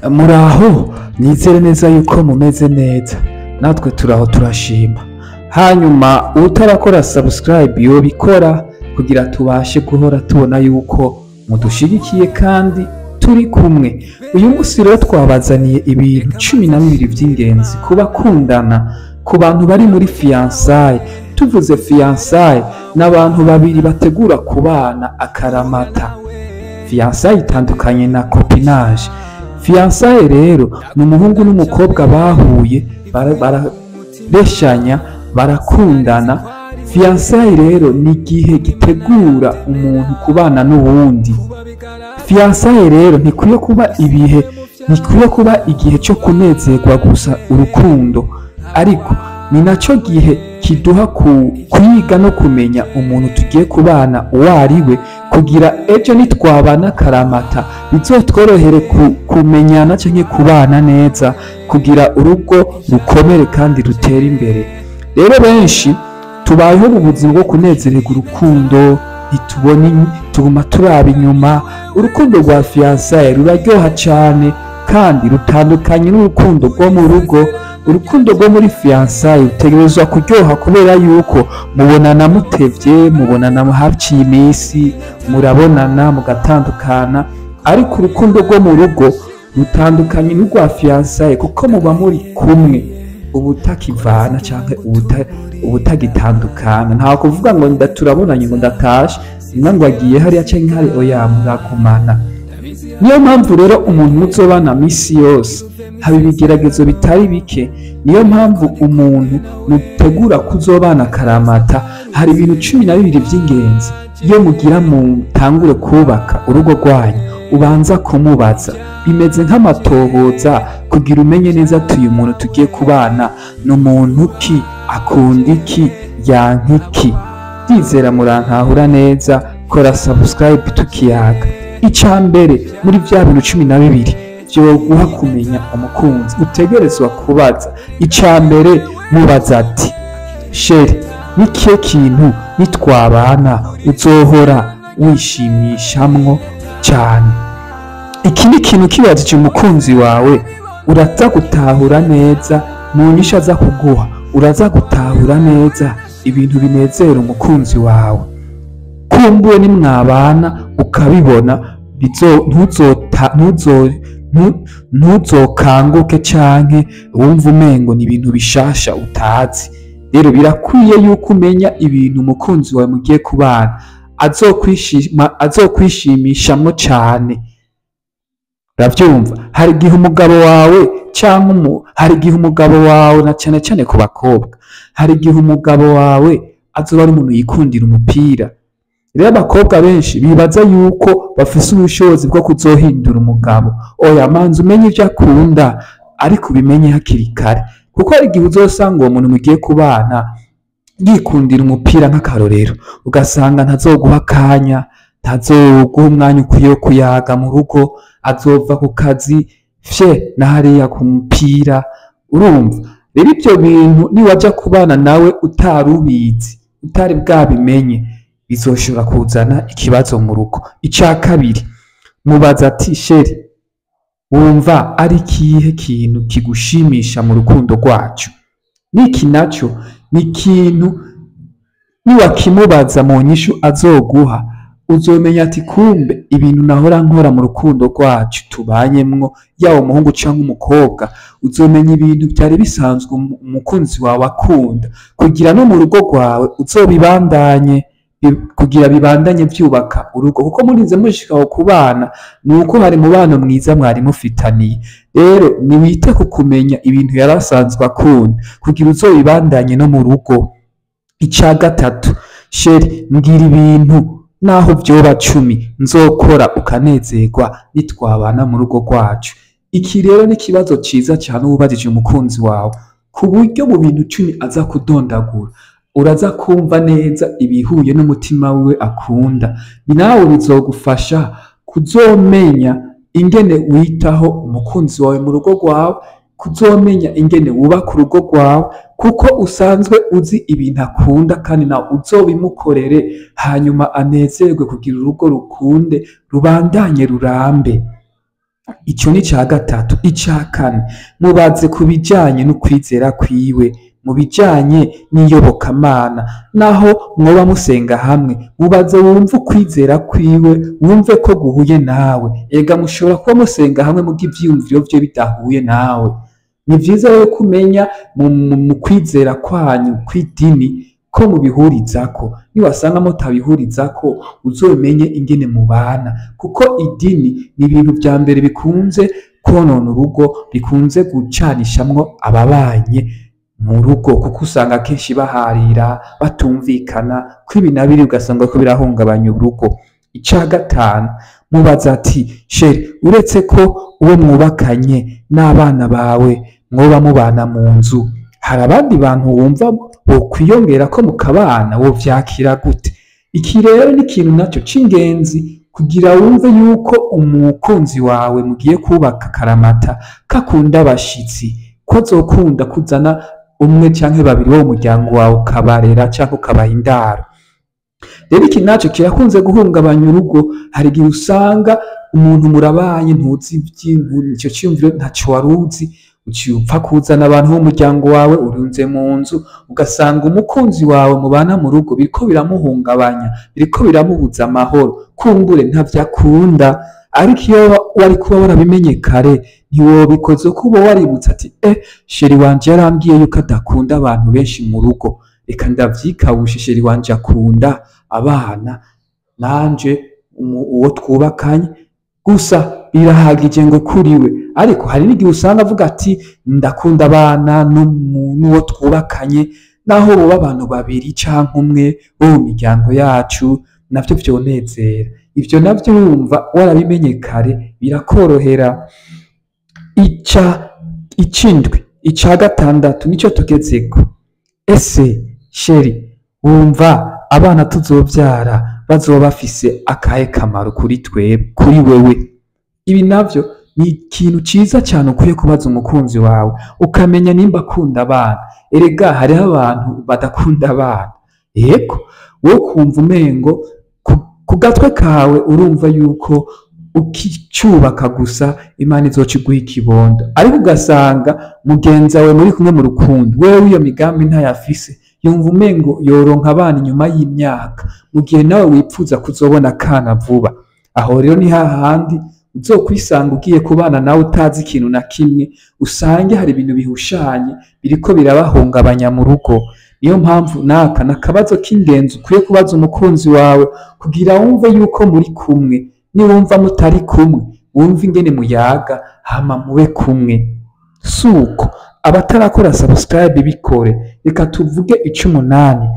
Muraho, nizere neza yuko mumeze neza, natwe turaho turashima. Hanyuma utarakora subscribe yobikora kugira tubashe guhora tubona yuko mudushigikiye kandi turi kumwe. Uyu munsi rero twabazaniye ibintu 12 vy'ingenzi ku bakundana, ku bantu bari muri fiançailles. Tuvuze fiançailles, ni abantu babiri bategura kubana akaramata. Fiançailles itandukanye na copinage. Fiançailles rero ni umuhungu n'umukobwa bahuye, barabeshanya, barakundana. Fiançailles rero ni igihe gitegura umuntu kubana n'uwundi. Fiançailles rero ntikwiye kuba ibihe, ntikwiye kuba igihe cyo kunezerwa gusa urukundo, ariko ni nacyo gihe kiduha kwiga no kumenya umuntu tugiye kubana uwo ari we, kugira ejo nitwabana akaramata bizotworohere kumenyana canke kubana neza, kugira urugo rukomere kandi rutere imbere. Rero benshi tubayeho mu buzima bwo kunezererwa urukundo, ntitubona, tuguma turaba inyuma. Urukundo rwa fiançailles ruraryoha cane kandi rutandukanye n'urukundo rwo mu rugo. Urukundo rwo muri fiançailles rutegerezwa kuryoha kubera yuko mubonana mutevye, mubonana haciye iminsi, murabonana mugatandukana. Ariko urukundo rwo mu rugo rutandukanye n'urwa fiançailles kuko muba muri kumwe ubutakivana canke ubutagitandukana. Nta kuvuga ngo turabonanye ngo ndatashe, ngo agiye hariya canke hari, oya, muragumana. Niyo mpamvu rero umuntu muzobana misi yose haba ibigeragezo bitari bike. Niyo mpamvu umuntu mutegura kuzobana akaramata, hari ibintu 12 vy'ingenzi iyo mugira mutangure kubaka urugo rwanyu ubanza kumubaza. Bimeze nk'amatohoza kugira umenye neza ati uyu muntu tugiye kubana ni umuntu ki, akunda iki, yanka iki. Ndizera murantahura neza. Kora subscribe tukiyaga. Ica mbere muri vya bintu 12 vyoguha kumenya umukunzi utegerezwa kubaza, ica mbere mubaza ati: chéri, nikihe kintu nitwabana uzohora wishimishamwo cane? Iki ni ikintu kibajije umukunzi wawe uraza gutahura neza mu nyishu aza kuguha, uraza gutahura neza ibintu binezera umukunzi wawe. Kumbuye nimwabana ukabibona, ntuzokanguke canke wumve umengo ni ibintu bishasha utazi. Rero birakwiye yuko umenya ibintu umukunzi wawe mugiye kubana azokwishimishamwo cane. Uravyumva? Hari igihe umugabo wawe canke hari igihe umugabo wawe, na cane cane ku bakobwa, hari igihe umugabo wawe azoba ari umuntu yikundira umupira. Rero abakobwa benshi bibaza yuko bafise ubushobozi bwo kuzohindura umugabo. Oya, manza umenye ivyo akunda, ariko ubimenye hakiri kare, kuko hari igihe uzosanga uwo muntu mugiye kubana yikundira umupira nk'akarorero, ugasanga ntazoguha akanya, ntazoguha umwanya ukwiye wo kuyaga mu rugo, azova ku kazi fye na hariya ku mupira. Urumva rero ivyo bintu niwaja kubana nawe utari ubizi, utari bwabimenye, bizoshobora kuzana ikibazo mu rugo. Ica kabiri, mubaza ati: chéri, wumva ari ikihe kintu kigushimisha mu rukundo rwacu? Niki naco ni ikintu niwakimubaza mu nyishu azoguha uzomenya ati kumbe ibintu nahora nkora mu rukundo rwacu tubanyemwo, yaba umuhungu canke umukobwa, uzomenya ibintu vyari bisanzwe umukunzi wawe akunda, kugira no mu rugo rwawe uzobibandanye, kugira bibandanye vyubaka urugo. Kuko murinze mushika aho kubana nuko hari mubano mwiza mwari mufitaniye. Rero niwite ku kumenya ibintu yari asanzwe akunda kugira uzobibandanye no mu rugo. Ica gatatu: chéri, mbwira ibintu naho vyoba 10 nzokora ukanezerwa nitwabana mu rugo rwacu. Iki rero ni ikibazo ciza cane ubajije umukunzi wawe, ku buryo mu bintu 10 aza kudondagura uraza kumva neza ibihuye n'umutima wiwe akunda. Nawe bizogufasha kuzomenya ingene witaho umukunzi wawe mu rugo rwawe, kuzomenya ingene wubaka urugo rwawe, kuko usanzwe uzi ibintu akunda kandi nawe uzobimukorere, hanyuma anezerwe kugira urugo rukunde rubandanye rurambe. Ico ni ica gatatu. Ica kane, mubaze ku bijanye n'ukwizera kwiwe, mu bijanye n'iyobokamana. Naho mwoba musenga hamwe, mubaze wumve ukwizera kwiwe, wumve ko guhuye nawe. Ega mushobora kuba musenga hamwe muga ivyiyumviro vye bidahuye nawe. Ni vyiza rero kumenya mu kwizera kwanyu kw'idini ko mubihurizako. Niwasanga mutabihurizako, uzomenye ingene mubana, kuko idini ni ibintu vya mbere bikunze konona urugo, bikunze gucanishamwo ababanye mu rugo, kuko usanga kenshi baharira, batumvikana ko ibi na biri, ugasanga ko birahungabanya urugo. Ica gatanu, mubaza ati: chéri, uretse ko uwo mwubakanye n'abana bawe mwoba mubana mu nzu, hari abandi bantu wumva bokwiyongera ko mukabana, wovyakira gute? Iki rero ni ikintu naco c'ingenzi kugira wumve yuko umukunzi wawe mugiye kubaka karamata kakunda abashitsi, ko azokunda kuzana umwe canke babiri bo mu muryango wawe, ukabarera canke ukabaha indaro. Rero iki naco kirakunze guhungabanya urugo. Hari igihe usanga umuntu murabanye, ntuzi ico ciyumviro, ntaco wari uzi, uciye upfa kuzana abantu b'umuryango wawe urunze mu nzu, ugasanga umukunzi wawe mubana mu rugo biriko biramuhungabanya, biriko biramubuza amahoro, kumbure ntavyo akunda. Ariko iyo wari kuba warabimenye kare, ntiwobikoze, kuba waributse ati: chéri wanje yarambwiye yuko adakunda abantu benshi mu rugo, reka ndavyikawushe. Chéri wanje akunda abana nanje uwo twubakanye gusa, birahagije ngo kuri we. Ariko hari n'igihe usanga avuga ati: ndakunda abana n'uwo twubakanye, naho boba abantu babiri canke umwe bo mu miryango yacu, navyo vyonezera. Ivyo navyo wumva warabimenye kare birakorohera. Ica icindwi, ica gatandatu nico tugezeko. Ese chéri, wumva abana tuzovyara bazoba bafise akahe kamaro kuri twebwe, kuri wewe? Ibi navyo ni ikintu ciza cane ukwiye kubaza umukunzi wawe, ukamenya nimba akunda abana. Erega hariho abantu badakunda abana. Yego, wowe ukumva umengo ku gatwe kawe urumva yuko ukicubaka gusa Imana izoca iguha ikibondo, ariko ugasanga mugenzi wawe muri kumwe mu rukundo wewe iyo migambi ntayafise, yumva umengo yoronka abana inyuma y'imyaka, mu gihe nawe wipfuza kuzobona akana vuba. Aho rero ni hahandi uzokwisanga ugiye kubana nawe utazi ikintu na kimwe, usange hari ibintu bihushanye biriko birabahungabanya mu rugo. Niyo mpamvu naka nakabazo k'ingenzi ukwiye kubaza umukunzi wawe kugira wumve yuko muri kumwe. Niwumva mutari kumwe, wumve ingene muyaga hama mube kumwe. Suko abatarakora subscribe bikore. Reka tuvuge 18.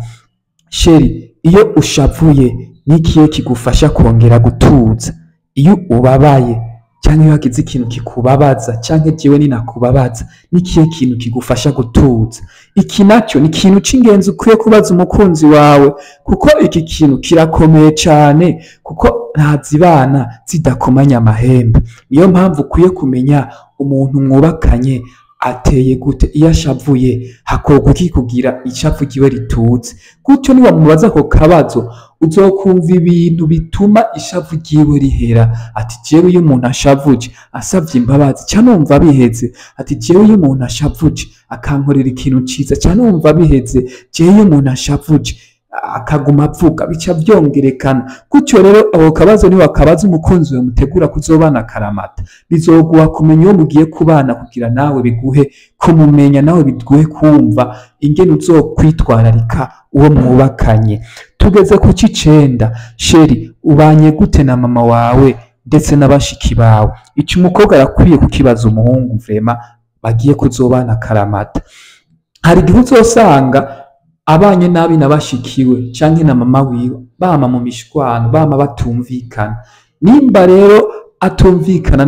Chéri, iyo ushavuye nikiye kigufasha kongera gutuza? Iyo ubabaye cyangwa iyo hagize ikintu kikubabaza, cyangwa jewe ninakubabaza, nikiye kintu kigufasha gutuza? Iki nacyo ni ikintu c'ingenzi ukwiye kubaza umukunzi wawe, kuko iki kintu kirakomeye cyane, kuko ntazibana zidakomanya amahembe. Niyo mpamvu ukwiye kumenya umuntu mwubakanye ateye gute, iyo ashavuye hakorwa iki kugira ishavu ryiwe rituze. Gutyo niwamubaza ako kabazo, uzokumva ibintu bituma ishavu ryiwe rihera. Ati: jewe iyo umuntu ashavuje asavye imbabazi ca numva biheze. Ati: jewe iyo umuntu ashavuje akankorera ikintu ciza ca numva biheze. Jewe iyo umuntu ashavuje akaguma avuga bica vyongerekana. Gutyo rero ako kabazo niwakabaza umukunzi wawe mutegura kuzobana akaramata, bizoguha kumenya uwo mugiye kubana, kugira nawe biguhe kumumenya, nawe biguhe kumva ingene uzokwitwararika uwo mwubakanye. Tugeze ku 9. Chéri, ubanye gute na mama wawe ndetse n'abashiki bawe? Ico umukobwa arakwiye kukibaza umuhungu vraiment bagiye kuzobana akaramata. Hari igihe uzosanga abanye nabi na bashikiwe canke na mama wiwe, bama mu mishwano, bama batumvikana. Nimba rero atumvikana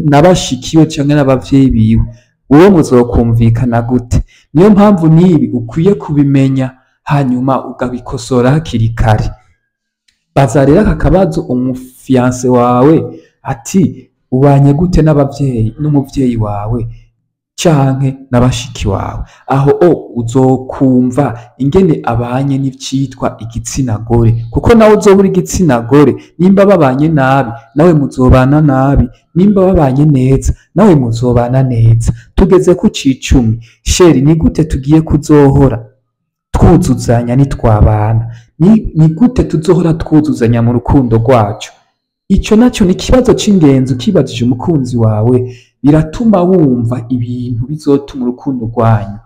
na bashikiwe canke n'abavyeyi biwe, uwo muzokumvikana gute? Niyo mpamvu nibi ukwiye kubimenya, hanyuma ukabikosora hakiri kare. Baza rero aka kabazo umu fiancé wawe ati: ubanye gute n'abavyeyi n'umuvyeyi wawe? canke na bashiki wawe. Aho o uzokumva ingene abanye n'icitwa igitsina gore, kuko nawe uzoba uri igitsina gore. Nimba babanye nabi, nawe muzobana nabi; nimba babanye neza, nawe muzobana neza. Tugeze ku cicumi. Chéri, ni gute tugiye kuzohora twuzuzanya nitwabana? Ni gute tuzohora twuzuzanya mu rukundo rwacu? Ico naco ni ikibazo c'ingenzi. Ukibajije umukunzi wawe, biratuma wumva ibintu bizotuma urukundo rwanyu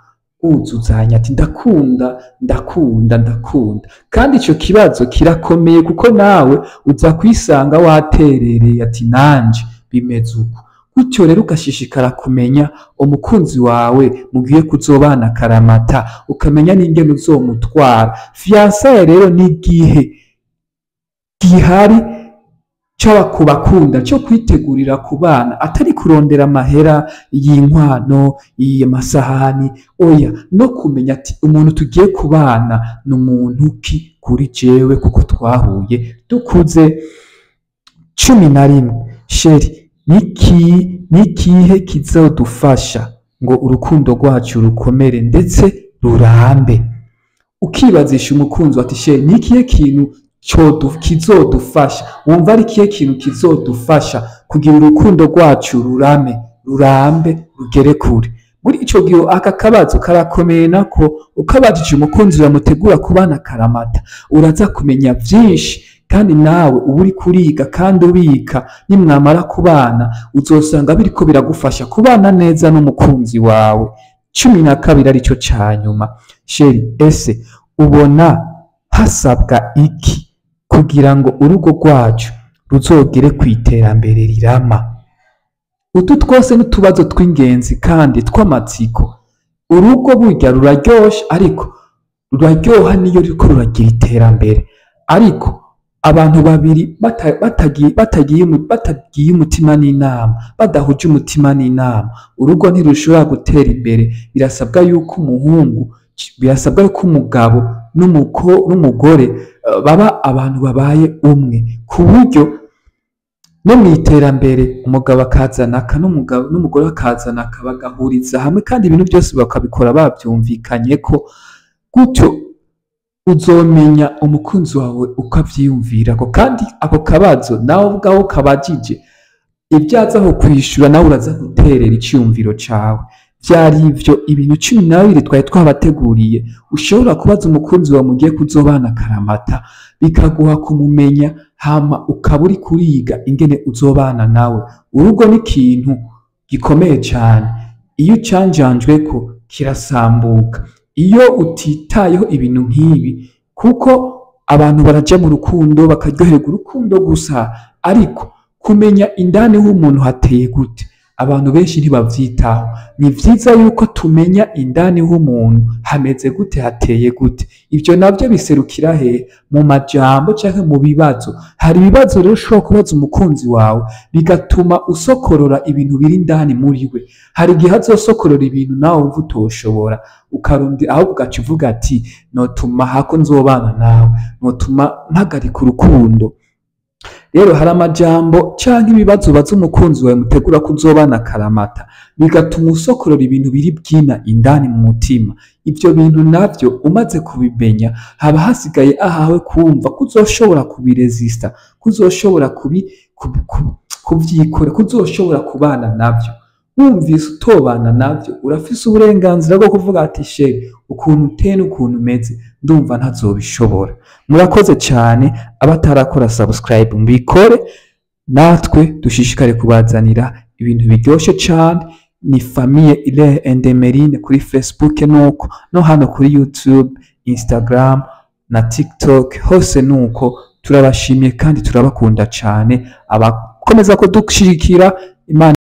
rwuzuzanya, ati ndakunda, ndakunda, ndakunda. Kandi ico kibazo kirakomeye, kuko nawe uza kwisanga waterereye ati nanje bimeze uko. Gutyo rero ugashishikara kumenya umukunzi wawe mugiye kuzobana karamata, ukamenya n'ingene uzomutwara. Fiançailles rero ni igihe gihari c'aba bakunda cyo kwitegurira kubana, atari kurondera amahera y'inkwano, y'amasahani, oya, no kumenya ati umuntu tugiye kubana ni umuntu ki kuri jewe, kuko twahuye dukuze. 11. Chéri, niki nikihe kizodufasha ngo urukundo rwacu rukomere ndetse rurambe? Ukibazisha umukunzi ati chéri, ni ikihe kintu kizodufasha, wumva ari ikihe kintu kizodufasha kugira urukundo rwacu rurame, rurambe, rugere kure? Muri ico gihe aka kabazo karakomeye nako. Ukabajije umukunzi wawe mutegura kubana karamata, uraza kumenya vyinshi, kandi nawe uba uri kuriga kandi ubika. Nimwamara kubana, uzosanga biriko biragufasha kubana neza n'umukunzi wawe. 12, arico ca nyuma. Chéri, ese ubona hasabwa iki kugira ngo urugo rwacu ruzogere ku iterambere rirama? Utu twose n'utubazo tw'ingenzi kandi tw'amatsiko. Urugo burya ruraryoshe, ariko ruraryoha niyo ruriko ruragira iterambere. Ariko abantu babiri batagiye umutima n'inama, badahuje umutima n'inama, urugo ntirushobora gutera imbere. Birasabwa yuko umuhungu, birasabwa yuko umugabo n'umugore baba abantu babaye umwe, ku buryo no mu iterambere umugabo akazana aka, n'umugore akazana aka, bagahuriza hamwe, kandi ibintu byose bakabikora babyumvikanyeko. Gutyo uzomenya umukunzi wawe uko avyiyumvirako. Kandi ako kabazo nawe ubwawe ukabajije, ibyo aza kwishura, nawe uraza guterera iciyumviro cawe. Vyari ivyo ibintu 12 twari twabateguriye ushobora kubaza umukunzi wawe mugiye kuzobana karamata, bikaguha kumumenya, hama ukaba uri kuriga ingene uzobana nawe. Urugo ni ikintu gikomeye cane. Iyo ucanjanjweko kirasambuka, iyo utitayeho ibintu nk'ibi, kuko abantu baraja mu rukundo bakaryoherwa urukundo gusa, ariko kumenya indani h'umuntu hateye gute, abantu benshi ntibavyitaho. Ni vyiza yuko tumenya indani h'umuntu hameze gute, hateye gute. Ivyo navyo biserukira he? Mu majambo canke mu bibazo. Hari ibibazo rero ushobora kubaza umukunzi wawe, bigatuma usokorora ibintu biri indani muri we. Hari igihe azosokorora ibintu nawe wumva utoshobora, ukarundi, ahubwo ugaca uvuga ati notuma hako nzobana nawe, notuma mpagarika urukundo. Rero hari amajambo canke ibibazo ubaza umukunzi wawe mutegura kuzobana karamata, bigatuma usokorora ibintu biri bwina indani mu mutima. Ivyo bintu navyo umaze kubimenya, haba hasigaye ahawe kumva kuzoshobora kubiresista, kuzoshobora kuvyikora, kuzoshobora kubana navyo. Wumvise utobana navyo, urafise uburenganzira bwo kuvuga ati chéri, ukuntu uteye n'ukuntu umeze, ndumva ntazobishobora. Murakoze cyane. Abatarakora subscribe mbikore, natwe dushishikare kubazanira ibintu biryoshe cyane. Ni Famille Ile Endemerine kuri Facebook, nuko no hano kuri YouTube, Instagram na TikTok hose nuko. Turabashimiye kandi turabakunda cyane abakomeza kudushigikira. Imana.